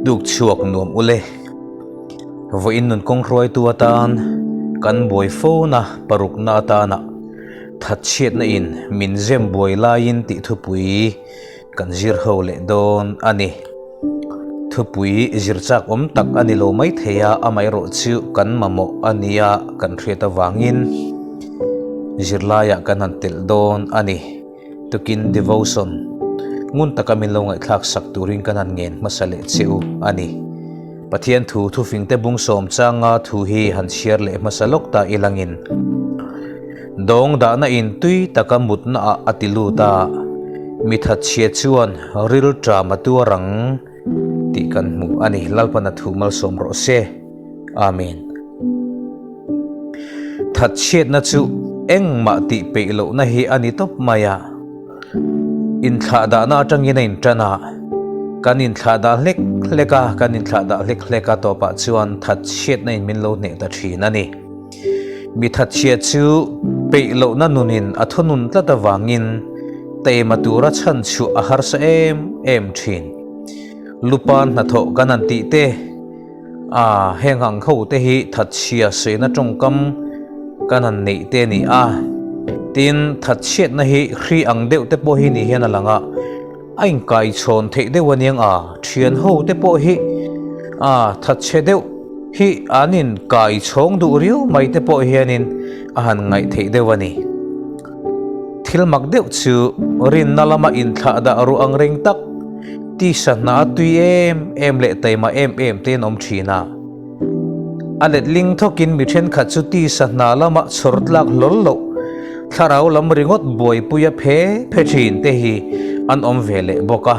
Tuk chhuak nuam ule. Vawiin nun kawng hruaitu atan kan buai fona parukna atana thatchhiatna in min zem buai laiin tih thupui kan zir ho leh dawn a ni. Thupui zir chak awm tak a ni lo mai thei a, amaherawh chu kan mamawh a nia kan hriat avangin zirlaiah kan han telh dawn a ni. Tukin devotion ngun taka min lo ngaihthlak sak turin kan han ngen hmasa leh che u a ni. Pathian thu thufingte bung sawm changa thu hi han chhiar leh hmasa lawk ta ilangin dawng dahna in tui taka mutna ah a ti lut a, mi thatchhia chuan ril ṭam a tuar ang tih kan hmu a ni. Lalpan a thu malsawm rawh se. Amen. Thatchhiatna chu engmah tih peih lohna hi a ni tawp mai a. Inthlahdahna atangin a intan a, kan inthlahdah hlek hlek a, kan inthlahdah hlek hlek a tawpah chuan thatchhiatna in min lo hneh ta thin a ni. Mi thatchhiat chu peih lohna nunin a thunun tlat avangin taima tura chhanchhuah a harsa em em thin. Lupa hnathawh kan han tih te. A, heng ang ho te hi thatchhia suihna tawngkam kan han neih te a ni a, tin thatchhiatna hi hri ang deuh te pawh hi ni hian a lang a, a inkaichhawn theih deuh a niang a, thian ho te pawh hi a thatchhe deuh hi an inkaichhawng duh riau mai te pawh hianin a han ngaih theih deuh a ni. Thil mak deuh chu rinna lama inthlah dah ruh ang reng tak. Tisa hna a tui em em leh taima em em te an awm thin a. A letling thawkin mi thenkhat chu tisa hna lama chhawr tlak hlawl loh, thlarau lam ringawt buaipuia phe phe thin te hi an awm ve leh bawk a.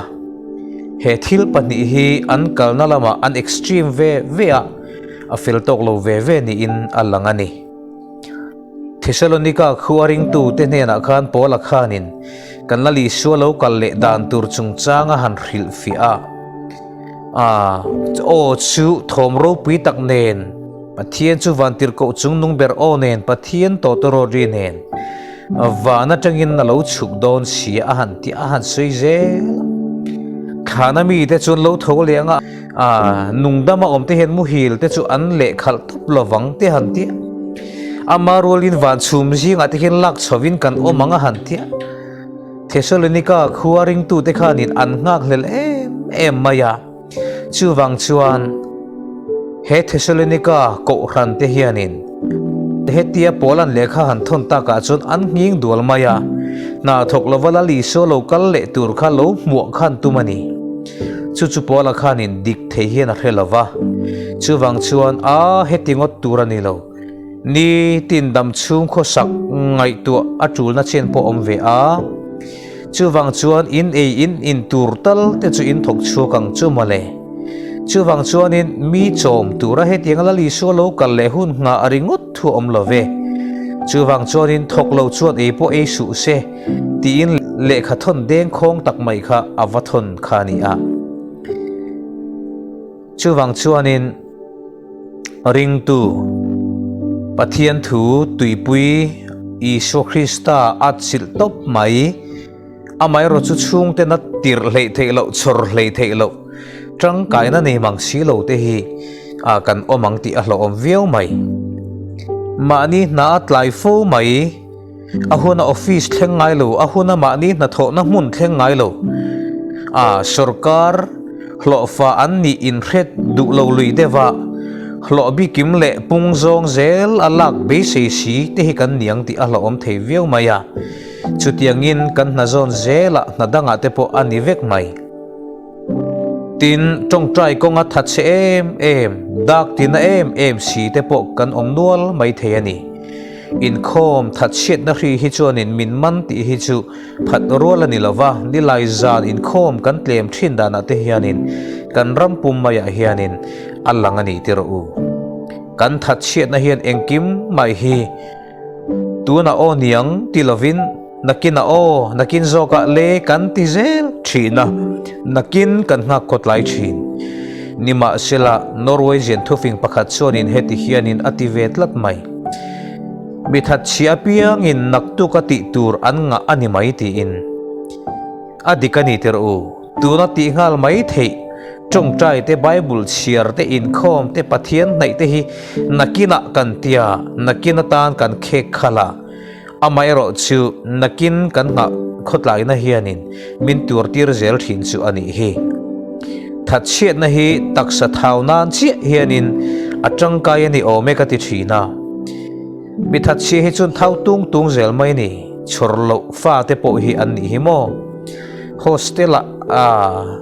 He thil pahnih hi an kalna lamah an extreme ve ve a, a fel tawk lo ve ve niin a lang a ni. Thesalonika khua ringtute hnenah khan Paula khanin kan Lal Isua lo kal leh dan tur chungchanga han hrilhfiah a. A aw chu thawm ropui tak nen, Pathian chu vantirhkoh chungnung ber aw nen, Pathian tawtawrawt ri nen van atangin a lo chhuk dawn si a han ti a han sawi zel a. Thlana mite chuan lo tho leh anga A, nungdama awmte hian muhil te chu an leh khalh tawp lovang te han ti a. Ama rualin van chhum zingah te hian lak chhovin kan awm ang a han ti a. Thesalonika khua ringtute khanin an nghakhlel em em mai a. Chuvang chuan he Thesalonika kohhran te hianin hetia Paula'n lehkha han thawn takah chuan an nghing dual mai a. Hna thawk lova Lal Isua lo kal leh tur kha lo hmuah khan tum a ni. Chu chu Paula khanin dik thei hian a hre lo va, chuvang chuan a heti ngawt tur a ni lo. Ni tin dam chhung khawsak ngaihtuah a tulna chen pawh awm ve a. Chuvang chuan in ei in in tur tal te chu in thawk chhuak ang chu mawle. Chuvang chuanin mi chawm tura hetiang Lal Isua lo kal leh hun nghah a ringawt thu a awm lo ve. Chuvang chuanin thawk lo chuan ei pawh ei suh se. Tiin lehkha thawn deng khawng tak mai kha a va thawn kha a ni a. Chuvang chuanin ringtu Pathian thu tuipui Isua Krista a chilh tawp mai, amaherawh chu chhungtena tirh hleih theih loh, chhawr hleih theih loh, tangkaina nei mang si lo te hi kan awm ang tih a hlauhawm viau mai. Mahni hna a tlai fo mai. A huna office thleng ngai lo, a huna mahni hnathawhna hmun thleng ngai lo. A sorkar hlawhfa an nih inhret duh lo lui deuh a, hlawh bikim leh pung zawng zel a lak beisei si te hi kan niang tih a hlauhawm thei viau mai a. Chutiangin kan hna zawn zelah hna dangah te pawh a ni vek mai. Tin, tawngtai kawnga thatchhe em em, dak tina em em si te pawh kan awm nual mai thei a ni. Inkhawm thatchhiatna hri hi chuanin min man tih hi chu phat rual a ni lo va, nilai zan inkhawm kan tlem thin danah te hianin kan ram pum maiah hianin a lang a ni ti rawh u. Kan thatchhiatna hian engkim mai hi Tunah aw niang ti lovin nakinah aw nakin zawkah le kan ti zel thin a, nakin kan nghak khawtlai thin. Nimahsela, Norwegian thufing pakhat chuanin heti hianin a ti ve tlat mai. Mi thatchhia apiangin naktuk a tih tur an ngah a ni mai tiin. A dik a ni tirh u, tuna tih nghal mai theih. Tawngtai te, Bible chhiar te, inkhawm te, Pathian hnaih te hi nakinah kan tia, nakin atan kan khek khalh a. Amaherawh chu nakin kan nghah khawtlaina hianin min tuartir zel thin chu a nih hi. Thatchhiatna hi taksa thau nan chiah hianin a tangkai a ni awm e ka ti thin a. Mi thatchhia hi chuan thau tung tung zel mai a ni, chhawr loh fate pawh hi an nih hi maw? Hostel ah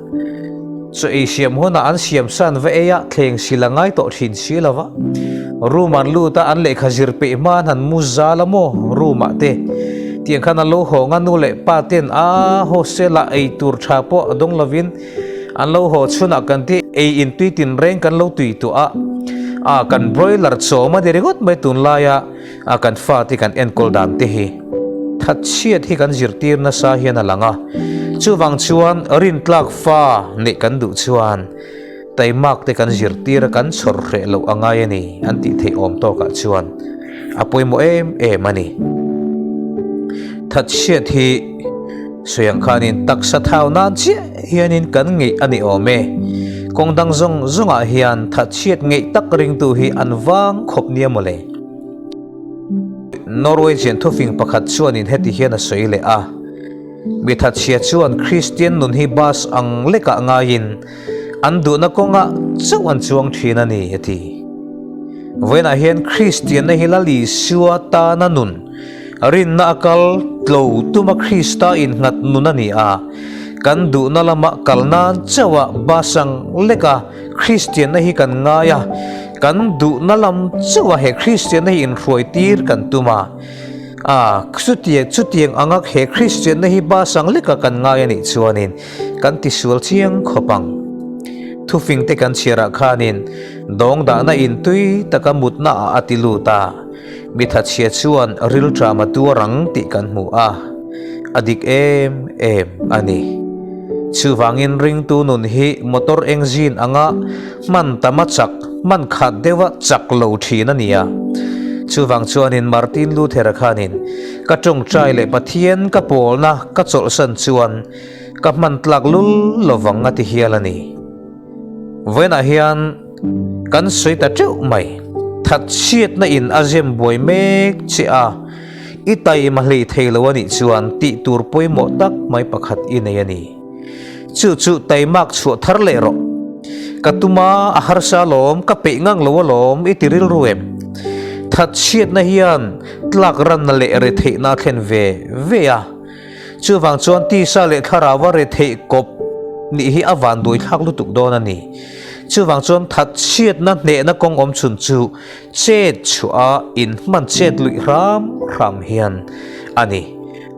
chaw ei siam hunah an siam san va ei a, thleng sil a ngai tawh thin si lo va. Room an lut a, an lehkha zir peih hma an han mu zal a maw room ah te. Tiang khan an lo hawng a, nu leh pa ten a hostel ah ei tur tha pawh a dawng lovin an lo haw chhunah kan ti ei in tui tin reng kan lo tui tuah a, a kan broiler chawm a ni ringawt mai tunlaia. A kan fate kan enkawl dan te hi thatchhiat hi kan zirtir nasa hian a lang a, chuvang chuan rintlak fa neih kan duh chuan taimak te kan zirtir a kan chhawr hreh loh a ngai a ni an tih theih awm tawkah chuan a pawimawh em em a ni. Thatchhiat hi sawi ang khanin taksa thau nan chiah hianin kan ngeih a ni awm e. Kawng dang zawng zawngah hian thatchhiat ngeih tak ringtu hi an vang khawp nia mawle. Norwegian thufing pakhat chuanin heti hian a sawi leh a, Mi thatchhia chuan Kristian nun hi bus ang lekah ngaiin an duhna kawngah chauh an chuang thin a ni, a ti. Vawiinah hian Kristianna hi Lal Isua tana nun, rinna a kal tlo tuma Krista innghat nun a ni a, kan duhna lama kal nan chauha bus ang leka Kristianna hi kan ngai a, kan duhna lam chauh a he Kristianna hi inhruai tir kan tum a, a chutiang chutiang anga he Kristianna hi bus ang leka kan ngai a nih chuanin kan tisual chiang khawp ang. Thufing te kan chhiarah khanin dawng dahna in tui taka mutna ah a ti lut a, mi thatchhia chuan rilṭam a tuar ang tih kan hmu a, a dik em em a ni. Chuvangin ringtu nun hi motor engine anga hman tam a chak, hman khat deuha chak lo thin a ni a. Chuvang chuanin Martin Luther-a khanin, Ka tawngtai leh Pathian ka pawlna ka chawlhsan chuan ka hman tlak lul lovang a ti hial a ni. Vawiinah hian kan sawi ta teuh mai. Thatchhiatna in a zem buai mek che a, i taima hlei thei lo a nih chuan tih tur pawimawh tak mai pakhat i nei a ni. Chu chu taimak chhuah thar leh rawh. Ka tuma a harsa alawm, ka peih ngang lo alawm i ti rilru em? Thatchhiatna hian tlak ranna leh retheihna a thlen ve ve a. Chuvang chuan tisa leh thlarau a retheih kawp nih hi a vanduai thlak lutuk dawn a ni. Chuvang chuan thatchhiatna hnehna kawng awm chhun chu chet chhuah a inhman chet luih hram hram hian a ni.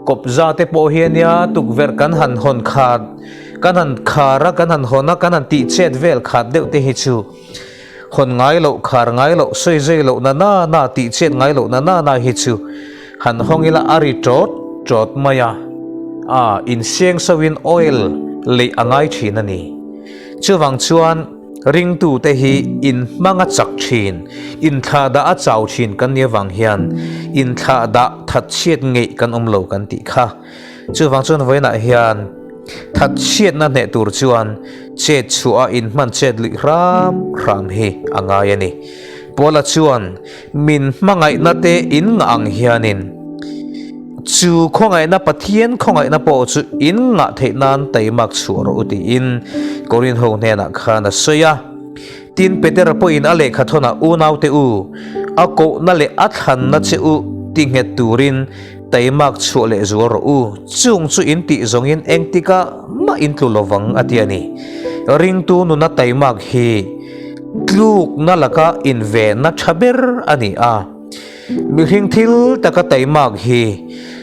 Kawpza te pawh hi ania tukverh kan han hawn khat, kan han khar a, kan han hawn a, kan han tih chet vel khat deuh te hi chu hawn ngai loh, khar ngai loh, sawi zai loh na na na, tih chet ngai loh na na na hi chu han hawng ila a ri tawt tawt mai a, a inseng sauhin oil leih a ngai thin a ni. Chuvang chuan ringtute hi inhmang a chak thin, inthlahdah a chau thin kan nih avang hian inthlahdah thatchhiat ngeih kan awm lo kan tih kha. Chuvang chuan vawiinah hian thatchhiatna hneh tur chuan chet chhuah a inhman chet luih hram hram hi a ngai a ni. Paula chuan Min hmangaihna te in ngah ang hianin chu khawngaihna Pathian khawngaihna pawh chu in ngah theih nan taimak chhuah rawh u tiin Korinho hnenah khan a sawi a. Tin, Petera pawhin a lehkha thawnah unaute u, a kohna leh a thlanna che u ti nghet turin taimak chhuah leh zual rawh u, chung chu in tih zawngin engtikah mah in tlu lovang a ti a ni. Ringtu nuna taimak hi Tlukna laka invenna tha ber a ni a. Mihring thil taka taimak hi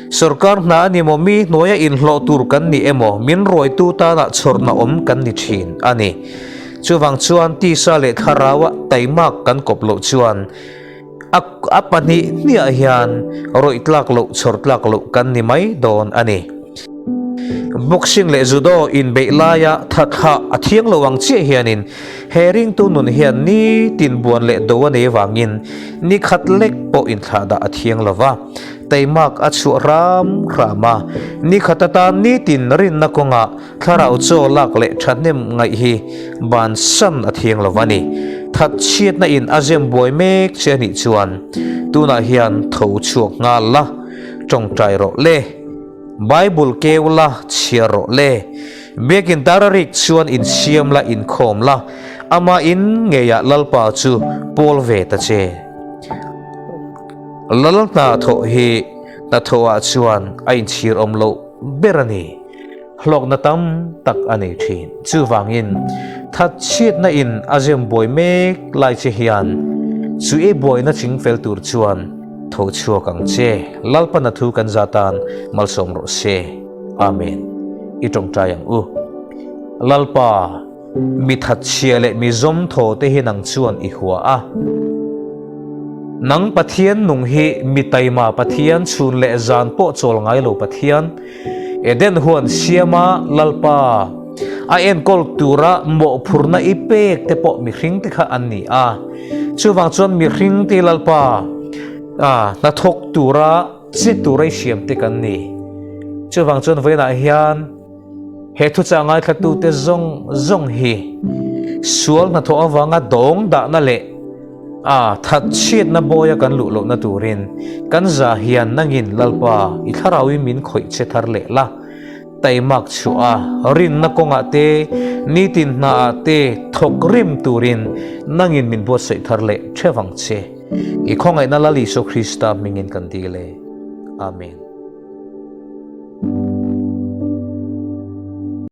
sorkar hna a ni maw, mi hnuaia inhlawh tur kan ni emaw, min ruaitu tana chhawrna awm kan ni thin a ni. Chuvang chuan tisa leh thlaraua taimak kan kawp loh chuan a a pahnih hniah hian rawih tlak loh, chhawr tlak loh kan ni mai dawn a ni. Boxing leh Judo inbeih laia thathlah a thiang lo ang chiah hianin he ringtu nun hian nitin buan leh do a nei avangin ni khat lek pawh inthlahdah a thiang lo va, teimak a chhuah hram hram a. Ni khat atan nitin rinna kawngah thlarau chaw lak leh thahnem ngaih hi bansan a thiang lo va ni. Thatchhiatna in a zem buai mek che a nih chuan tunah hian tho chhuak nghal la, tawngtai rawh le. Bible keu la, chhiar rawh le. Biakin tar a rik chuan insiam la, inkhawm la, ama in ngeiah Lalpa chu pawl ve ta che. Lal hna thawh hi hnathawhah chuan a inchhir awm loh ber a ni. Hlawkna tam tak a nei thin. Chuvangin, thatchhiatna in a zem buai mek lai che hian chu i buaina chingfel tur chuan Tho chhuak ang che, Lalpana thu kan za tan malsawm rawh se. Amen. I tawngtai ang u. Lalpa, mi thatchhia leh mi zawm thaw te hi nang chuan i hua a. Nang Pathian nung hi mi taima Pathian chhun leh zan pawh chawl ngai lo Pathian, Eden huan siama Lalpa a enkawl tura mawhphurhna i pek te pawh mihring te kha an ni a. Chuvang chuan mihring te Lalpa a hnathawk tura che tura i siam te kan ni. Chuvang chuan vawiinah hian he thuchah ngaithlatute zawng zawng hi sual hnathawh avanga dawng dahna leh A, thatchhiatna bawia kan luh lohna turin kan za hian nangin Lalpa i thlarauin min khawih che thar leh la, taimak chhuah a, rinna kawngah te, nitin hnaah te thawk rim turin nangin min buatsaih thar leh theuh ang che. I khawngaihna Lal Isua Krista hmingin kan dil e. Amen.